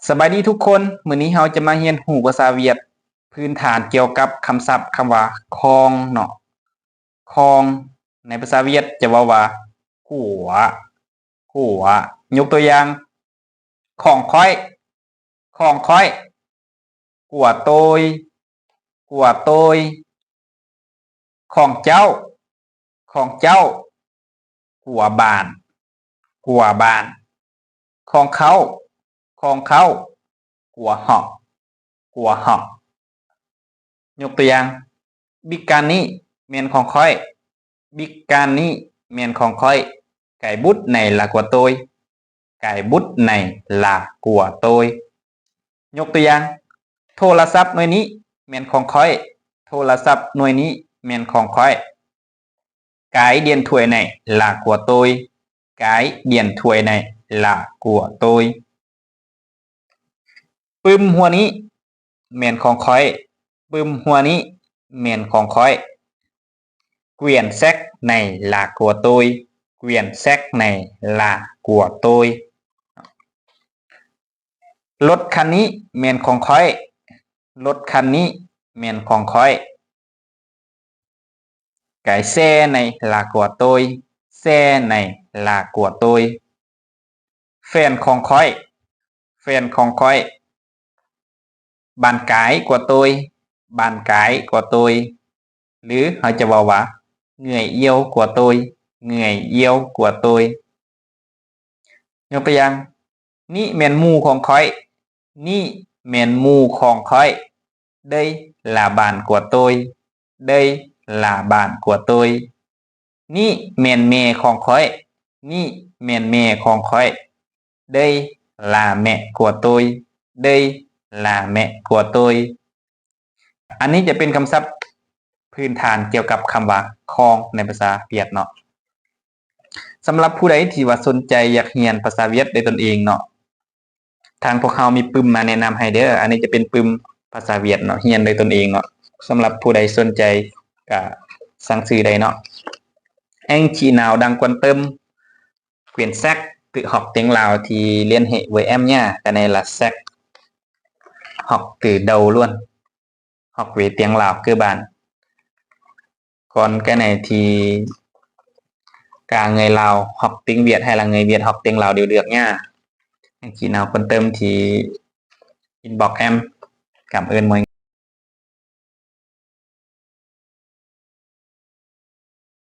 ສະບາຍດີທຸກຄົນ, ມື້ນີ້ເຮົາຈະມາຮຽນຮູ້ພາສາຫວຽດພື້ນຖານກ່ຽວກັບຄຳສັບຄຳວ່າ ຂອງ ເນາະ. ຂອງ ໃນພາສາຫວຽດຈະເວົ້າວ່າ của, của. ຍົກຕົວຢ່າງ ຂອງຂ້ອຍ, ຂອງຂ້ອຍ, của tôi, của tôi. ຂອງເຈົ້າ, ຂອງເຈົ້າ, của bạn, của bạn. ຂອງເຂົາ, ຂອງເຂົາ, của họ, của họ. ຍົກຕົວຢ່າງ ບິກການນີ້ແມ່ນຂອງຂ້ອຍ, ບິກການນີ້ແມ່ນຂອງຂ້ອຍ, cái bút này là của tôi, cái bút này là của tôi. ຍົກຕົວຢ່າງ ໂທລະສັບໜ່ວຍນີ້ແມ່ນຂອງຂ້ອຍ, ໂທລະສັບໜ່ວຍນີ້ແມ່ນຂອງຂ້ອຍ, cái điện thoại này là của tôi, cái điện thoại này là của tôi. ປຶ້ມຫົວນີ້ແມ່ນຂອງຂ້ອຍ, ປຶ້ມຫົວນີ້ແມ່ນຂອງຂ້ອຍ, quyển sách này là của tôi, quyển sách này là của tôi. ລົດຄັນນີ້ແມ່ນຂອງຂ້ອຍ, ລົດຄັນນີ້ແມ່ນຂອງຂ້ອຍ, cái xe này là của tôi, xe này là của tôi. ແຟນຂອງຂ້ອຍ, ແຟນຂອງຂ້ອຍ, bạn gái của tôi, bạn gái của tôi. ຫຼືເຮົາຈະເວົ້າວ່າ người yêu của tôi, người yêu của tôi. ຍົກຕົວຢ່າງ ນີ້ແມ່ນໝູ່ຂອງຂ້ອຍ, ນີ້ແມ່ນໝູ່ຂອງຂ້ອຍ, đây là bạn của tôi, đây là bạn của tôi. ນີ້ແມ່ນແມ່ຂອງຂ້ອຍ, ນີ້ແມ່ນແມ່ຂອງຂ້ອຍ, đây là mẹ của tôi, đây là mẹ của tôi. ອັນນີ້ຈະເປັນຄຳສັບພື້ນຖານກ່ຽວກັບຄຳວ່າ ຂອງ ໃນພາສາຫວຽດເນາະ. ສຳລັບຜູ້ໃດທີ່ວ່າສົນໃຈຢາກຮຽນພາສາຫວຽດດ້ວຍຕົນເອງເນາະ, ທາງພວກເຮົາມີປຶ້ມມາແນະນຳໃຫ້ເດີ້. ອັນນີ້ຈະເປັນປຶ້ມພາສາຫວຽດເນາະ, ຮຽນດ້ວຍຕົນເອງເນາະ. ສຳລັບຜູ້ໃດສົນໃຈກະສັ່ງຊື້ໄດ້ເນາະ. Anh chị nào đang quan tâm quyển sách tự học tiếng Lào thì liên hệ với em nha. Cái này là sách học từ đầu luôn, học về tiếng Lào cơ bản. Còn cái này thì cả người Lào học tiếng Việt hay là người Việt học tiếng Lào đều được nha. Anh chị nào quan tâm thì inbox em. Cảm ơn mọi người.